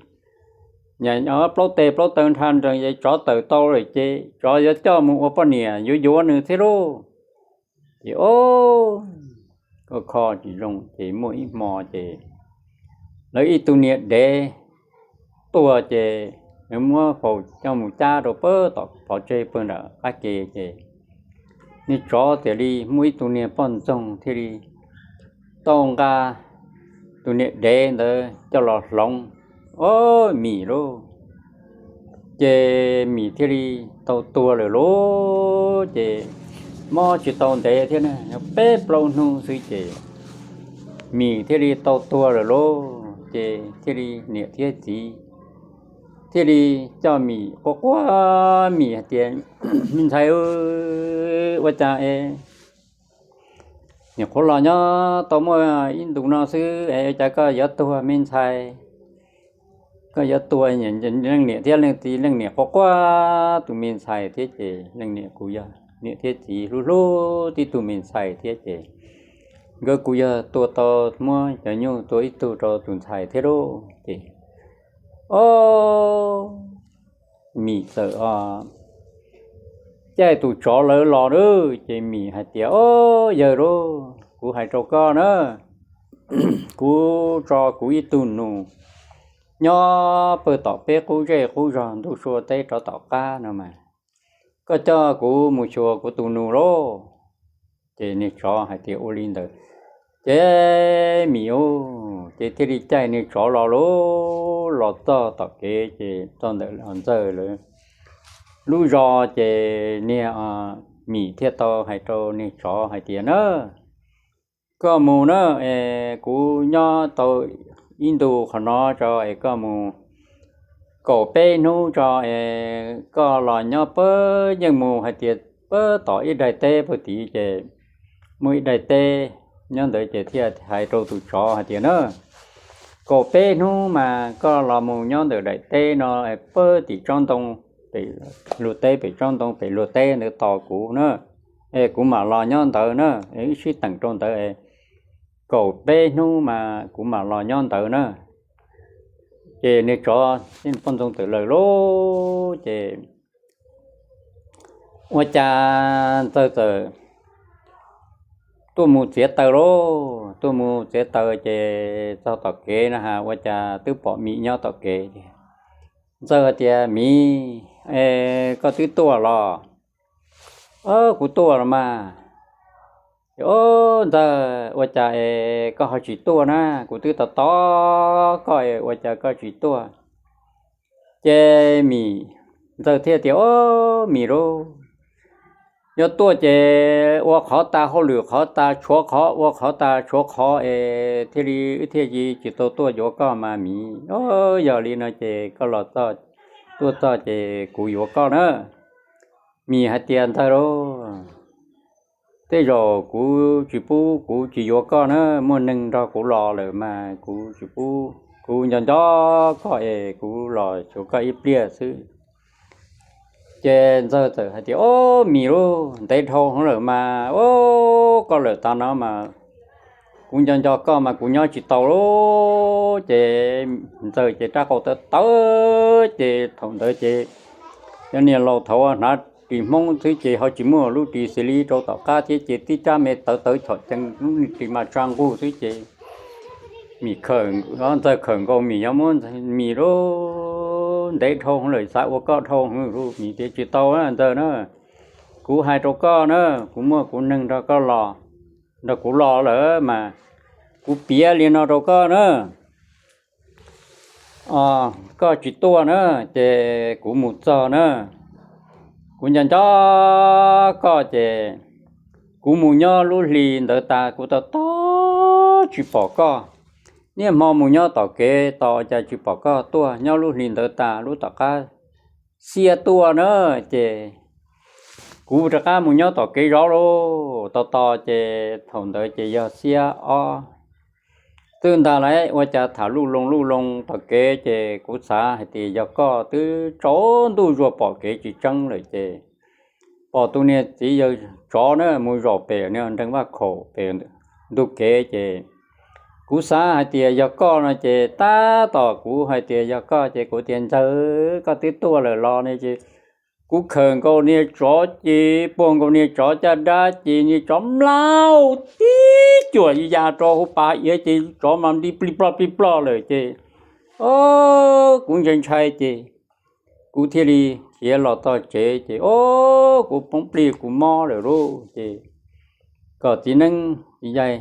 plaub teg plaub taw nrha nrees es tsov tawm tau lawm ces tsov yuav coj mus ua poj niam yuav yuav nws thiab lauj. Ces o, kho kho tsis zoo ces muaj ib hmo ces lawv ib tug niam dev tuag ces lawv muab faus coj mus cab rau pag tom pov tseg pag nram qab ke ces niag tsov tias li muaj ib tug niag poj ntxoog thiaj li tau nqa tus niam dev ntawd coj los hloov, o, Mim lauj. Ces Mim thiaj li tau tuag lawm lauj. Ces mob tsis tau ntev thiab, peb plaub hnub xwb ces Mim thiaj li tau tuag lawm lauj. Ces thiaj li niam thiab txiv thiaj li coj Mim quaj quaj, Mim hais tias, me ntxhais, ua cas es nim qhuav los nyob tau muaj ib ntus no xwb es ua cas koj yuav tuag me ntxhais? Koj yuav tuag. Leej niam thiab leej txiv, leej niam quaj quaj tus me ntxhais thiab ces leej niam kuj yog niam thiab txiv hlub hlub tib tug me ntxhais thiab ces nkawd kuj yog tua tau, muab cov nyuj tua ib tug rau tus ntxhais thiab lauj. Ces o, Mim txawm caij tus tsov lawv los lawm ces Mim hais tias, Ob, yawg lauj, kuv hais rau koj na, kuv tso kuv ib tug nus nyob pawg tom peb qub zej qub zog ntuj sua teb rov tom qab no mas, koj coj kuv mus xyuas kuv tus nus lauj. Ces niag tsov hais tias ua li ntawd. Ces Mim ub, ces thiaj li caij niag tsov los lauj, los txog tom kev ces txog ntawm Ntxawg lawv lub zos ces niag Mim thiaj tau hais rau niag tsov hais tias na, koj mus na, es kuv nyob tau ib ntus qhov no tso es koj mus kaum peb hnub tso es koj los nyob pab yeej mus hais tias pab tom ib daim teb pag tid ces muaj ib daim teb nyob ntawd ces thiaj hais rau tus tsov hais tias na, kaum peb hnub mas koj los mus nyob ntawm daim teb no pab tim tsob ntoo, pem luag teb pem tsob ntoo pem luag teb ntawd tos kuv na, es kuv mam los nyob ntawd na, wb sib teem rau ntawd, kaum peb hnub mas kuv mam los nyob ntawd na. Ces niag tsov poj ntxoog tawm lawm lauj ces ua cas Ntxawg txawm tuaj mus txiav taws lauj, tuaj mus txiav taws ces txog tom kev na has ua cas twb pom Mim nyob tom kev. Ntxawg tias, Mim, es koj twb tuaj los? Kuv tuaj los mas. Ob, Ntxawg, ua cas es koj ho tsis tuaj na? Kuv twb tos tos koj es ua cas koj tsis tuaj? Ces Mim, Ntxawg thiaj tias, Ob, Mim lauj, yog tuaj ces ua qhov tas hauj lwm qhov tas tshuav qhov, ua qhov tas tshuav qhov es thiaj li wb thiaj li tsis tau tuaj yuav koj mas Mim. Yog li no ces koj los tuaj txog ces kuv yuav koj na. Mim hais tias, Ntxawg lauj, tej zaum kuv tsis pub, kuv tsis yuav koj na, muaj neeg nrog kuv los lawm mas kuv tsis pub, kuv nco nco koj es kuv los xyuas koj ib pliag xwb. Ces Ntxawg txawm hais tias, Ob, Mim lauj, ntev dhau heev lawm mas, ob, koj lawm tav no mas kuv nco nco koj mas kuv nyob tsis tau lauj. Ces Ntxawg ces rab qau tawv tawv ces thaum ntawd ces cov niag laus thaud hnav ris Hmoob xwb ces ho tsis muaj lub ris xws li rau tom qab thiab ces tib rab me tawv tawv chom cees lub ris mas tsa nqug xwb ces Mim, Ntxawg khawm nkaus Mim, yog muab Mim lauj, ntev dhau heev lawm, xav ua koj dhau heev lauj. Mim tias, Tsis tau Ntxawg na, kuv hais rau koj na, kuv muaj kuv neeg nrog koj los, nrog kuv los lawm mas kuv piav li no rau koj na, koj tsis tuaj na ces kuv mus txog na, kuv nco nco koj ces kuv mus nyob lub hli ntawd tas kuv tos tos tsis pom koj. Niaj hmo mus nyob tom kev tos cas tsis pom koj tuaj, nyob lub hli ntawd tas lub tom qab xiab tuaj na ces kuv rov qab mus nyob tom kev zov lauj. Tos tos ces thaum ntawd ces yog xiab ob xwb ntag lauj, ua cas tham luj loo luj loo tom kev ces kuv xav hais tias yog koj, twb tsaus ntuj zuag pom kev tsis tseeb lawm ces pom tus niag txiv yawg tsov na mus zaum pem nreeg vaj khaum pem ntug kev ces kuv xav hais tias yog koj no ces tab tom kuv hais tias yog koj ces kuv tias, Ntxawg, koj twb tuaj lawm los ne? Ces kuv khawm nkaus niag tsov ces puag nkaus niag tsov caj dab ces niag tsov mlaug tib cuam ya rau hauv pas iav ces tsov mas nti plig plog plig plog lawm ces, o, kuv ntshai ntshai ces kuv thiaj li khiav los txog tsev ces, o, kuv poob plig kuv mob lawm lauj. Ces kom txiv neeb txiv yaig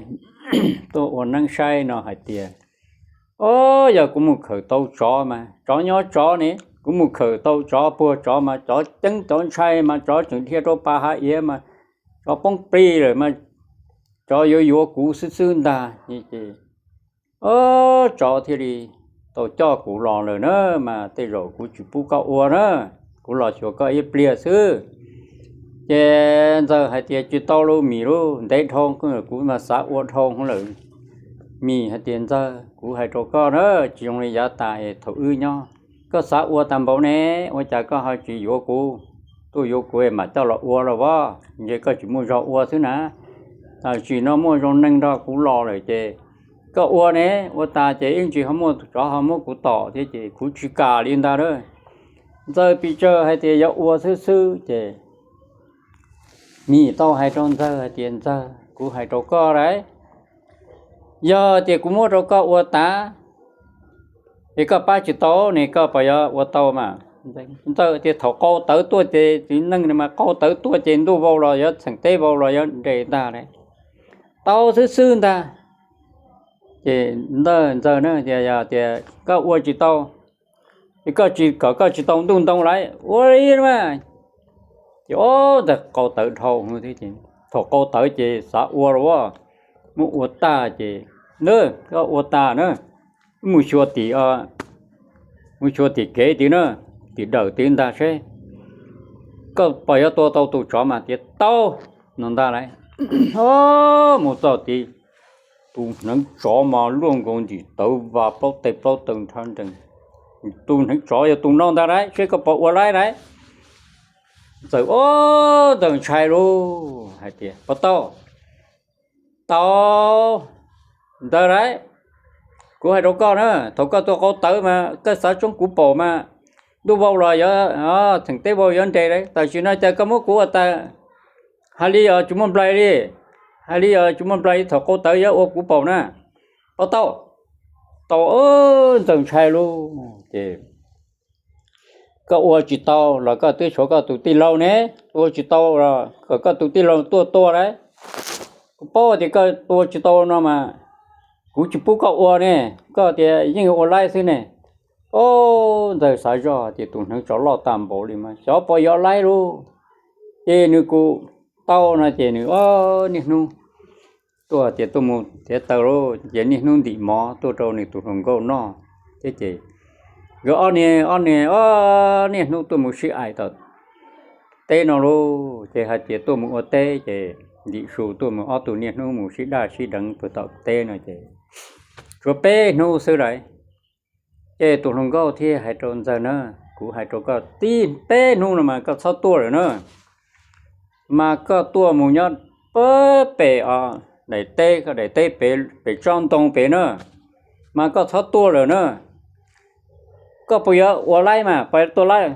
tuaj ua neeb saib no hais tias, o, yog kuv mus khawm tau tsov mas tsov nyob tsov ne, kuv mus khawm tau tsov puag tsov mas tsov ceeb tsov ntshai mas tsov tseem dhia rau pas hav iav mas tsov poob plig lawm mas tsov yuav yuav kuv xwb xwb ntag. Ces, o, tsov thiaj li tau coj kuv los lawm na, mas tej zaum kuv tsis pub koj ua na, kuv los xyuas koj ib pliag xwb. Ces Ntxawg hais tias, Tsis tau lauj Mim lauj, ntev dhau kuv mas xav ua dhau lawm. Mim hais tias, Ntxawg, kuv hais rau koj na, tsis zoo li yav tas es thaum wb nyob koj xav ua tag npaum ne, ua cas koj ho tsis yuav kuv, tuaj yuav kuv mam coj los ua los as, ntshe koj tsis muaj zog ua xwb na. Tam sim no muaj zoo neeg nrog kuv los lawm ces koj ua ne, ua tas ces ib ntsis ho muaj tsov ho muab kuv tom thiab ces kuv tsis kam li ntag lauj. Ntxawg pes tsawg hais tias yuav ua xwb xwb ces Mim tau hais rau Ntxawg hais tias, Ntxawg, kuv hais rau koj lauj, yog tias kuv muab rau koj ua tas es koj pab tsis tau ne, koj puas yuav ua tau mas? Ntxawg tias, Thaum qau tawv tuaj ces txiv neej mas qau tawv tuaj ces ntuj vau los yuav txheem teb vau los yuav nres ntag lauj, tau xwb xwb ntag. Ces Ntxawg, Ntxawg na, tias yog tias koj ua tsis tau, koj tsis, kom koj tsis tau ntuj ntoo lauj, ua li mas. Ces ob ntawg qau tawv dhau, thaum qau tawv ces xav ua los, muab ua tag ces, Nab, koj ua tas na, mus xyuas tim, mus xyuas tim kev tid na, tim dawm tid ntag seb koj puas yuav tua tau tus tsov mas tias tau no ntag lauj. Mus txog tid, tus hneev tsov mas luaj nkaus ntim tawv vas plaub tes plaub taw nrhav nrees. Tus hneev tsov yog tus no ntag lauj, seb koj puas ua laib lauj. Ntxawg, ob ntxawg ntshai lauj hais tias, Puas tau? Tau ntag lauj, kuv hais rau koj na, thaum koj tua qau tawv mas koj xav tsoob kuv paum mas ntuj vau los yuav, txheem teb vau yuav nres lauj, tam sim no cas koj muab kuv ua tas, hais li os tsis muaj nplai li, hais li os tsis muaj nplai li, thaum qau tawv yuav ua kuv paum na. Puas tau? Tau. Ntxawg ntshai lauj ces, Koj ua tsis tau los koj twb tshuav koj tus tij laug ne, ua tsis tau los kom koj tus tij laug tuaj tua lauj. Kuv paub tias koj ua tsis tau no mas kuv tsis pub koj ua ne, koj tias yeej ua laib xwb ne. Ob ntxawg xav zoj tias tus hneev tsov loj tag npaum li mas xyov puas yuav laib lauj. Ces nws kuj tau no ces nws ob niaj hnub tuaj tias tuaj mus thiab taw lauj, ces niaj hnub ntim mov tuaj rau nws tus hluas nkauj noj thiab ces nkawd ob niag, ob niag, ob niaj hnub tuaj mus sib aim tom teb no lauj. Ces hais tias tuaj mus ua teb ces ntim su tuaj mus ob tug niaj hnub mus sib daj sib deev puag tom teb no ces tshuav peb hnub xwb lauj. Ces tus hluas nkauj thiaj hais rau ntxawg na, Kuv hais rau koj, tib peb hnub no mas koj txhob tuaj lawm na, mas koj tuaj mus nyob pem daim teb, daim teb pem tsob ntoo pem na, mas koj txhob tuaj lawm na. Koj puas yuav ua laib mas puas yuav tua laib?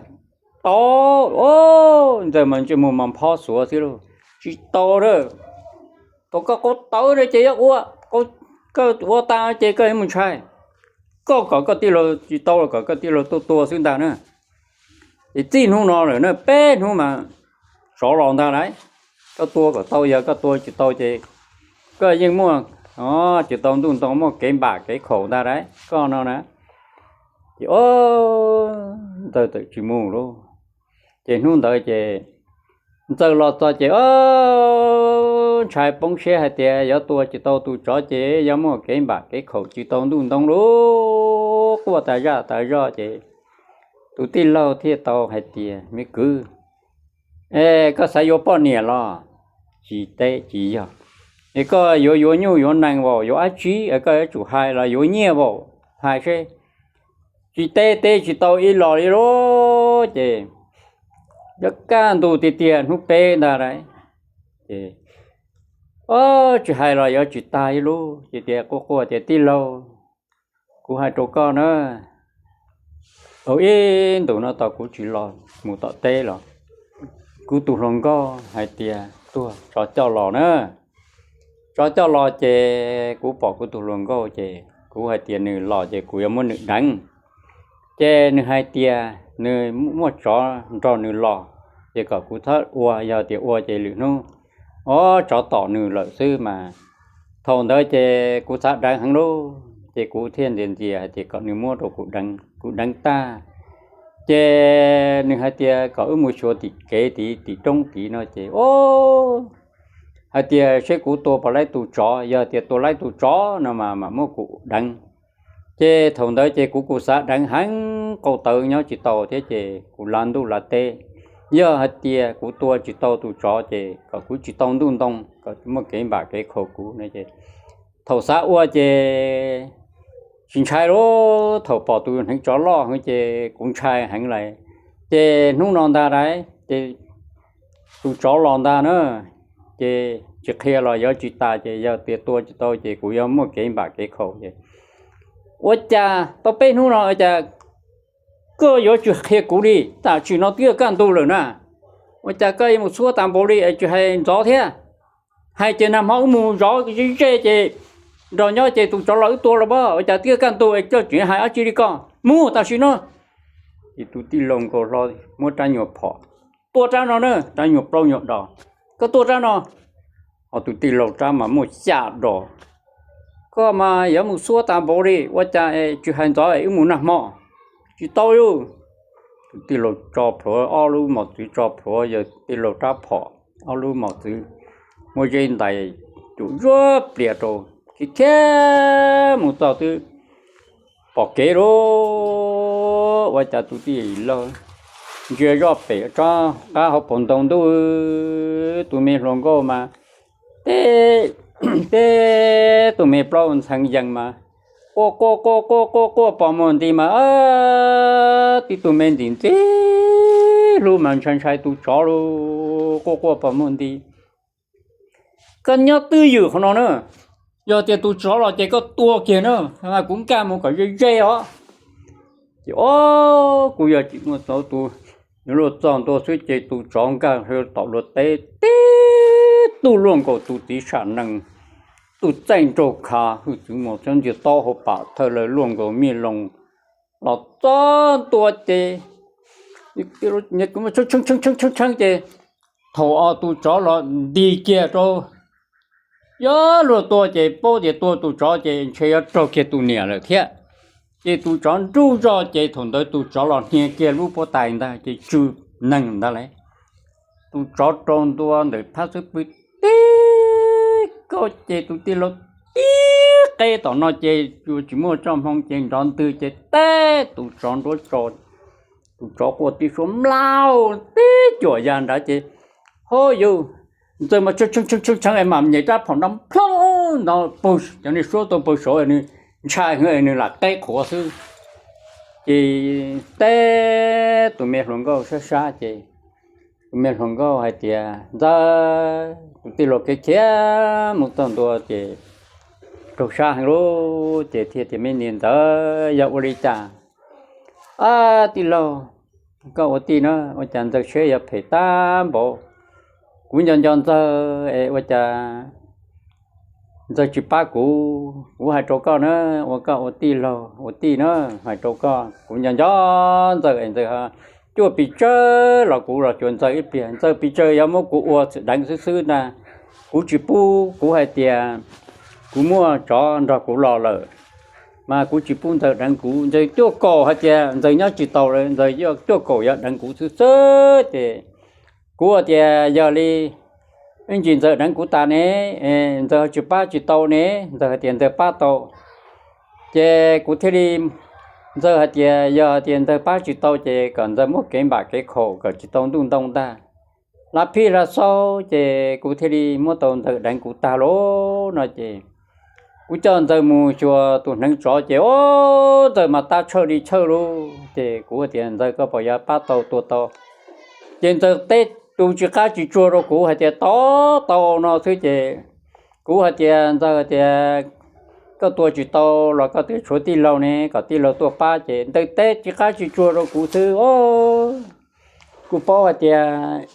Tau. Ntxawg mas ntsej muag mas phob xuav xwb lauj, Tsis tau lauj. Thaum koj qau tawv no ces yuav ua, koj ua tas ces koj yuav mus ntshai. Koj kom koj tij laug, tsis tau los kom koj tij laug tuaj tua xwb ntag na. Ces txij hnub no lawm na, peb hnub mas tsov los ntag lauj. Koj tua kom tau, yog koj tua tsis tau ces koj yeej muaj, tsis tau ntuj ntoo, muaj kev npam kev khaum ntag lauj koj no na. Ces ntxawg txawm tsis mus lauj. Ces hnub ntawd ces ntxawg los txog ces ntshai poob siab hais tias yuav tua tsis tau tus tsov ces yuav muaj kev npam kev khaum tsis tau ntuj ntoo lauj, quaj tas zaj tas zog ces tus tij laug thiaj tau hais tias, Me kwv, koj xav yuav poj niam los? Tsis teb tsis yog. Es koj yuav yuav nyuj yuav nees vaum, yuav dab tsi, koj yuav tsum hais los yuav nyiaj vaum, hais seb. Tsis teb teb tsis tau ib los li lauj. Ces yuav kaj ntug tiag tiag hnub peb ntag lauj. Ces tsis hais los yuav tsis tag ib lub, ces tias quaj quaj tias, Tij laug, kuv hais rau koj na, tau ib ntus no tau kuv tsis los mus tom teb los, kuv tus hluas nkauj hais tias tuag tsov coj los na. Tsov coj los ces kuv pom kuv tus hluas nkauj ces kuv hais tias nws los ces kuv yuav muab nws deev. Ces nws hais tias nws muaj tsov nrog nws los, ces kom kuv txhob ua, yog tias ua ces lwm hnub, o, tsov tom nws lawm xwb mas. Thaum ntawd ces kuv xav deev heev lauj, ces kuv thiaj ntxias ntxias hais tias kom nws muab rau kuv deev. Kuv deev tag ces nws hais tias kom wb mus xyuas tim kev tid, tim roob tid no ces, o, hais tias seb kuv tua puas laib tus tsov, yog tias tua laib tus tsov no mas mam muab kuv deev. Ces thaum ntawd ces kuv kuj xav deev heev, qau tawv nyob tsis tau thiab ces kuv lav ntuj lav teb. Yog hais tias kuv tua tsis tau tus tsov ces kom kuv tsis tau ntuj ntoo, kom muaj kev npam kev khaum kuv no ces. Thaum xav ua ces tsis ntshai lauj, thaum pom tus hneev tsov loj heev ces kuv ntshai heev lawm. Ces hnub no ntag lauj, ces tus tsov los ntag na, ces tsis qhia los yuav tsis tas, ces yog tias tua tsis tau ces kuv yuav muaj kev npam kev khaum ces. Ua cas tau peb hnub no ua cas koj yuav tsis qhia kuv li, tam sim no twb kaj ntug lawm na, ua cas koj yuav mus txhua tas npaum li es tsis hais ntxov thiab? Hais ces nag hmo wb mus zov ze ze ces nrog nyob ces tus tsov los wb tua los pab, ua cas twb kaj ntug es koj tsis hais dab tsi li koj? Mus tam sim no. Ces tus tij laug nkaus hlo muab rab nyuag phom, tua rab no na, rab nyuag plaub nyuag dos, koj tua rab no. Ho tus tij laug rab mas muaj xya dos. Koj mas yuav mus txhua tas npaum li, ua cas tsis hais ntxov es wb mus nag hmo? Tsis tau lauj. Tus tij laug tso plhuav ob lub mos txwv, tso plhuav yawg tij laug rab phom ob lub mos txwv, muab zeb ntais cuam zuab plias rau, khiav khiav mus txog twb pom kev lauj. Ua cas tus tij laug ntsia zoj pem tsob qab hauv paus ntoo ntuj, tus me hluas nkauj mas teb teb, tus me plaub ntxhee yees mas quaj quaj quaj quaj quaj quaj pos muag nti mas, tib tug me ntxim ntxim hlub mas ntshai ntshai tus tsov lauj, quaj quaj pos muag nti. Koj nyob twj ywm qhov no na, yog tias tus tsov los ces koj tua kiag na, kuv nkag mus kom ze ze os. Ces ob, kuv yog tsis muaj txoj tus, nws luag txog ntua xwb ces tus tsov nkag tom luag teb tib tug luaj nkaus tus txiv sam nees, tus txaij nraug kha hwj txwv mus txhawb ntiag taub hau pam thawj lawm luaj nkaus me loos los txog ntua ces tshee tshee tshee ces thaum os tus tsov los nti kiag rau, yog luag tua ces paub tias tua tus tsov ces ntshe yuav raug kiag tus niam lawm thiab. Ces tus tsov nruj zog ces thaum ntawd tus tsov los hnia kiag lub puab tais ntag ces tsw neeg ntag lauj. Tus tsov rau ntua ntawm phab xub pwg tib kaug ces tus tij laug tib qe tom no ces tsis muaj txoj hmoo ces nrov ntwg ces teb tus tsov nruab tso, tus tsov quaj tib suab mlaug tib cuam ya nrad ces, ho yus, Ntxawg mas tshee tshee tshee tshee mam nyem rab phom nrov plhooj no pug cov niag suab tuaj pug saud nws ntshai heev nws lam qeb qhuav xwb. Ces teb tus me hluas nkauj sab sab ces tus me hluas nkauj hais tias, Ntxawg, tus tij laug khiav khiav mus txog ntua ces raug sab heev lauj. Ces thiaj tias, Me niam ntxawm, yog ua li cas? Ab, tij laug, koj ua tij na, ua cas ntxawg siab yuav phem tag npaum? Kuv nco nco ntxawg es ua cas ntxawg tsis pab kuv? Kuv hais rau koj na, ua koj ua tij laug ua tij na, hais rau koj, kuv nco nco ntxawg es ntxawg cuaj pes tsawg los kuv los cuag ntxawg ib pliag, ntxawg pes tsawg yuav muab kuv ua deev xwb xwb ntag. Kuv tsis pub, kuv hais tias kuv muaj tsov nrog kuv los lawm, mas kuv tsis pub ntxawg deev kuv. Ntxawg cuaj kaum hais tias ntxawg nyob tsis tau lawm, ntxawg cuaj kaum yuav deev kuv xwb xwb ces kuv hais tias yog li ib ntsis ntxawg deev kuv tas ne, ntxawg ho tsis pab tsis tau ne, ntxawg hais tias ntxawg pab tau, ces kuv thiaj li, ntxawg hais tias yog tias ntxawg pab tsis tau ces kom ntxawg muab kev npam kev khaum kom tsis tau ntuj ntoo ntag, hla phij hla xaub ces kuv thiaj li muab tau ntxawg deev kuv tag lauj no ces kuv coj ntxawg mus xyuas tus hneev tsov ces, o, ntxawg mas tab tshawj li tshawj lauj. Ces kuv hais tias ntxawg koj puas yuav pab tau tua tau? Ces ntxawg teb tus tsis qab tsis tsuag rau kuv hais tias tau, tau no xwb ces kuv hais tias ntxawg hais tias koj tua tsis tau los koj twb tshuav tij laug ne, kom tij laug tuaj pab. Ces ntxawg teb tsis qab tsis tsuag rau kuv xwb. O, kuv paub hais tias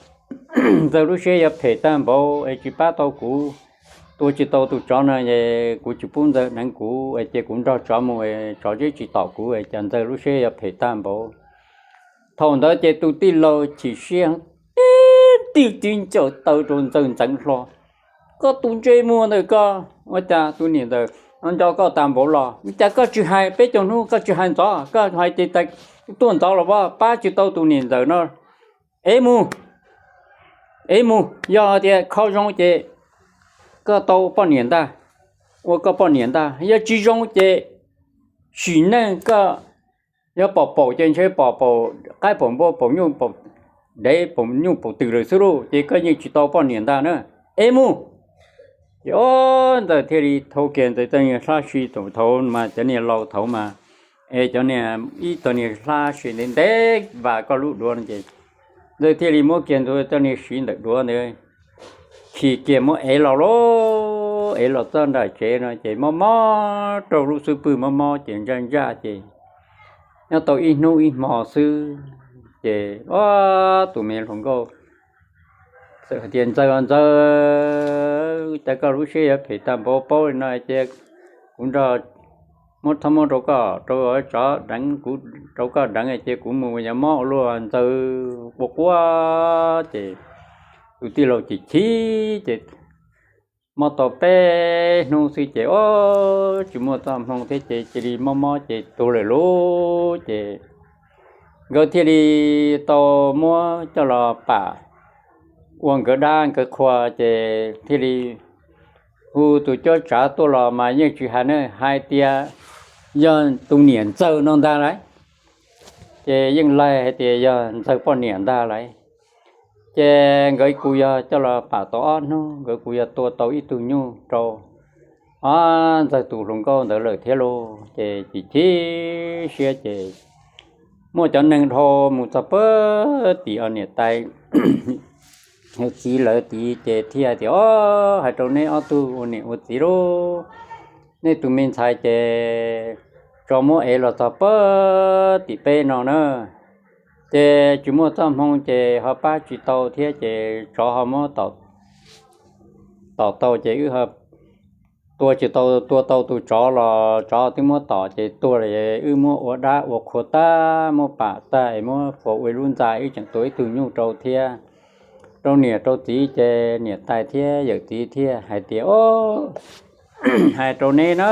ntxawg lub siab yuav phem tag npaum es tsis pab tau kuv, tua tsis tau tus tsov no es kuv tsis pub ntxawg deev kuv es cia kuv nrog tsov mus es tsov twb tsis tom kuv es cas ntxawg lub siab yuav phem tag npaum. Thaum ntawd ces tus tij laug chim siab tib tib ncaws taw rau ntxawg ntxeev hlo. Koj tus ntsej muag ntawm koj, ua cas tus niam ntawd no nco koj tag npaum los, cas koj tsis hais peb caug hnub, koj tsis hais ntxov, koj hais tias tuaj ntxov los pab tsis tau tus niam ntxawm no. Ev mus, ev mus, yog tias kho zoo ces koj tau poj niam ntag, ua koj poj niam ntag, yog tsis zoo ces sim neej koj yuav pom paum ces ntshe pom paum qaib paum npua paum nyuj paum dev paum nyuj paum twm lawm xwb lauj, ces koj yeej tsis tau poj niam ntag na. Ev mus. Ces o, ntxawg thiaj li thau kiag ntxawg tej niag hlab siv, thaum mas cov niag laus thaud mas es cov niag ib tug niag hlab siv ntev ntev vas koj lub duav no ces ntxawg thiaj li muab kiag ntxawg tej niag siv ntawm duav ntawd khi kiag muab ev los lauj, ev los txog nram tsev no ces mob mob rau lub xub pwg mob mob ces ntsaj ntsaj ces Nyob tau ib hnub ib hmo xwb ces tus me hluas nkauj txawm hais tias, Ntxawg, Ntxawg, cas koj lub siab yuav phem tag npaum paub li no ces kuv nrog, muab thab muab rau koj, rau tsov deev, kuv rau koj deev ces kuv mus yuav mob ua luaj. Ntxawg quaj quaj ces tus tij laug chim chim ces mob tau peb hnub xwb ces ob tsis muaj txoj hmoo thiab ces cia li mob mob ces tuag lawm lauj. Ces nkawd thiaj li tau muab coj los pam ua nkawd dab nkawd qhua ces thiaj li hu tus cuab tsav tuaj los mas yeej tsis hais ne, hais tias yog tus niam Ntxawg no ntag lauj. Ces yeej laig hais tias yog Ntxawg poj niam ntag lauj. Ces nkawd kuj yog coj los pam tau ob hnub, nkawd kuj yog tua tau ib tug nyuj rau ob Ntxawg tus hluas nkauj ntawd lawm thiab lauj. Ces chim chim siab ces muaj cov neeg dhau mus txog pem tim niam tais txiv lawv tid ces thiaj tias, Ob, hais rau neb ob tug ua niam ua txiv lauj, nej tus me ntxhais ces tsov muab ev los txog pem tim peb no na, ces tsis muaj txoj hmoo ces ho pab tsis tau thiab ces tsov ho muab tom tau ces wb tua tsis tau, tua tau tus tsov los tsov twb muab tom ces tuag lawm, wb muab ua dab ua qhua tag, muab pam tag es muab faus ua lub ntxa, wb tseem tua ib tug nyuj rau thiab, rau niam rau txiv. Ces niam tais thiab yawm txiv thiaj hais tias, Ob, hais rau neb na,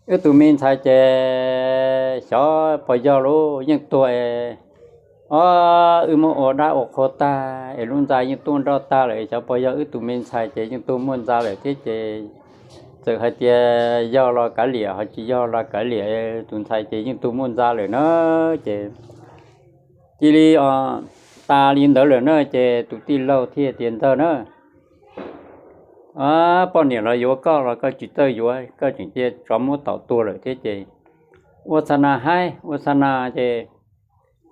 wb tus me ntxhais ces xyov puas yog lauj, yeej tuag, ob, wb muab ua dab ua qhua tag es lub ntxa yeej tuaj nroj tag lawm, xyov puas yog wb tus me ntxhais ces yeej tuag muaj ntxa lawm thiab ces txawm hais tias yog los kav liam, ho tsis yog los kav liam, tus ntxhais ces yeej tuag muaj ntxa lawm na. Ces cia li tas li ntawd lawm na ces tus tij laug thiaj tias, Ntxawg na, poj niam los yuav koj los koj tsis txawj yuav, koj tseem cia tsov muab tom tuag lawm thiab ces ua xa nas haib ua xa nas ces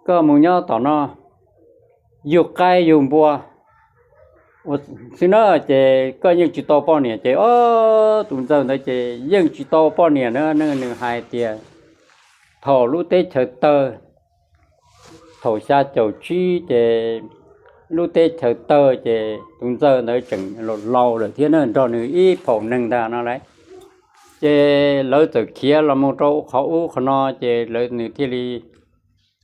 koj mus nyob tom no yug qaib yug npua xwb na, ces koj yeej tsis tau poj niam. Ces ob tus Ntxawg ntawd ces yeej tsis tau poj niam na, nws hais tias thaum lub teb chaws tawg, thaum xya caum tsib ces lub teb chaws tawg ces tus Ntxawg ntawd tseem laus lawm thiab na, nrog nws ib phaum neeg ntag no lauj. Ces lawv txawm khiav los mus rau qhov ub qhov no ces lawv, nws thiaj li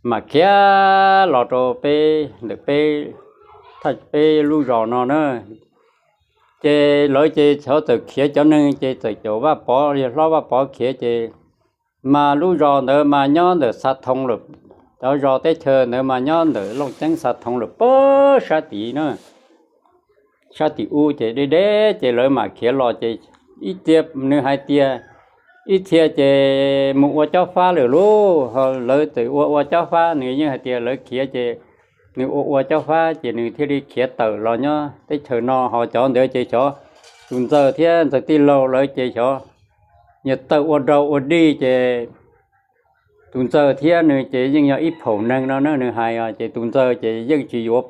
mam khiav los rau peb ntawm peb, thaj peb lub zos no na. Ces lawv ces xyov txawm khiav cov neeg ces txawm caum Vaj Pov, yog hlob Vaj Pov khiav ces mas lub zos ntawd mas nyob ntawm Xa Thoo lawm, cov zos teb chaws ntawd mas nyob ntawm Looj Ceeb Xa Thoo lawm pem sab tid na, sab tim ub ces deb deb ces lawv mam khiav los ces ib txhia nws hais tias ib txhia ces mus ua cob fab lawm lauj, lawv txawm ua ua cob fab, nws yeej hais tias lawv khiav ces nws ua ua cob fab ces nws thiaj li khiav tawm los nyob teb chaws no, ho cov ntawd ces xyov tus Ntxawg thiab Ntxawg tij laug lawv ces xyov nyias tawm ua dog ua dig ces tus Ntxawg thiab nws ces yeej yog ib phaum neeg no na, nws hais os, ces tus Ntxawg ces yeej tsis yuav,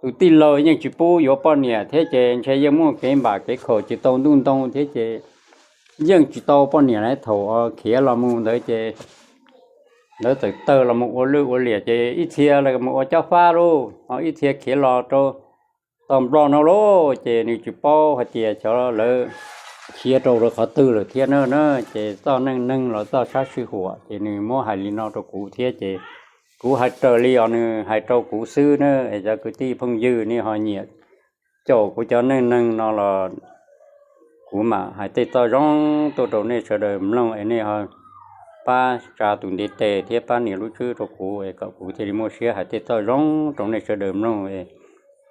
tus tij laug yeej tsis pub yuav poj niam thiab ces ntshe yeej muaj kev npam kev khaum tsis tau ntuj ntoo thiab ces yeej tsis tau poj niam li. Thaum khiav los mus ntawd ces lawv txawm tawg los mus ua lwj ua liam ces ib txhia los mus ua cob fab lauj, ho ib txhia khiav los rau tom Nplog no lauj, ces nws tsis paub hais tias xyov lawv khiav rau lawv qhov twg lawm thiab na. Ces txoj neej neeg los txoj sab sij huam ces nws muab hais li no rau kuv thiab ces kuv hais raws li os nws hais rau kuv xwb na. Es cov kwv tij phooj ywg nej ho nyiam caum kuv cov neej neeg no los kuv mam hais tej txoj zoo tuaj rau nej sawv daws mloog es nej ho pab tsa tus ntiv tes thiab pab nias lub tswb rau kuv es kom kuv thiaj li muaj siab hais tej txoj zoo rau nej sawv daws mloog es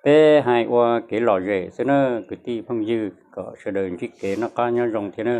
peb hais ua kev lom zem xwb na kwv tij phooj ywg, kom sawv daws ntsib kev noj qab nyob zoo thiab na.